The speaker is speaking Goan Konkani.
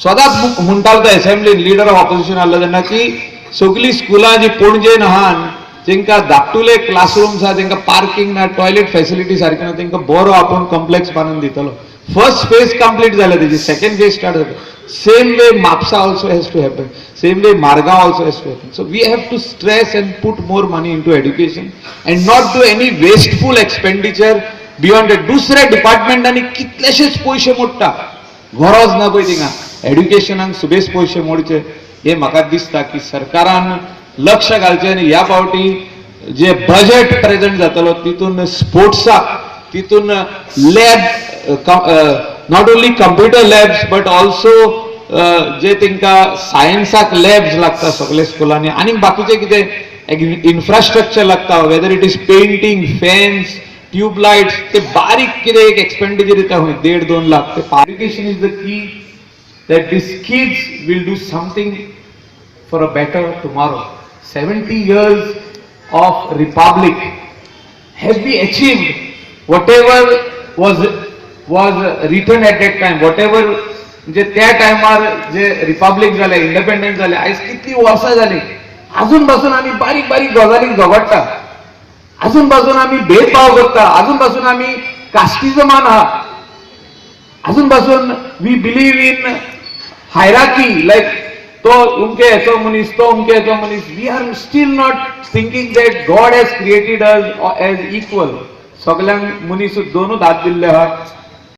स्वताच म्हणटालो तो असेंब्लीन लिडर ऑफ ऑपोजिशन आसलो तेन्ना की सगलीं स्कुलां जी पणजेन आहा, तांकां धाकटुले क्लासरूम्स आहा, तांकां पार्किंग ना, टॉयलेट फेसिलिटी सारकी ना, तांकां बरो आपूण कॉम्प्लेक्स बांदून दितलो. फर्स्ट फेज कंप्लीट जाल्या तेजी, सेकंड फेज स्टार्ट जाता. Same way Mapusa also has to happen, same way Margao also has to happen. So we have to stress and put more money into education and not do any wasteful expenditure beyond. दुसऱ्या डिपार्टमेंटांनी कितलेशेच पयशे मोडटा, गरज ना पळय थिंगा. एड्युकेशनाक सुबेज पयशे मोडचे हे म्हाका दिसता की सरकारान लक्ष घालचें आनी ह्या फावटी जे बजेट प्रेझेंट जातलो तितून स्पोर्ट्साक, तितून lab, not only computer labs but also जे तांकां सायन्साक लॅब्स लागता सगळे स्कुलांनी आनी बाकीचे कितें इन्फ्रास्ट्रक्चर लागता, whether it is painting, fans, tubelights, ते बारीक कितें एक एक्सपेंडिचर येता खंय 1.5-2 लाख ते. Education is the key that these kids will do something for a better tomorrow. 70 years of republic, have we achieved whatever was written at that time, whatever म्हणजे त्या टायमार जे रिपब्लिक जाले, इंडिपेंडन्स जाले, आयज कितली वर्सां जाली, अजून पासून आमी बारीक बारीक गजालीक झगडटा, अजून पासून आमी भेदभाव करता, अजून पासून आमी कास्टिजमान आहा, अजून पासून we believe in hierarchy, like तो उमके हेचो मनीस, तो उमके हेचो मनीस. We are still not thinking that God has created us as equal. सगल्यांक मनीस दोनूच हात दिल्ले आहा.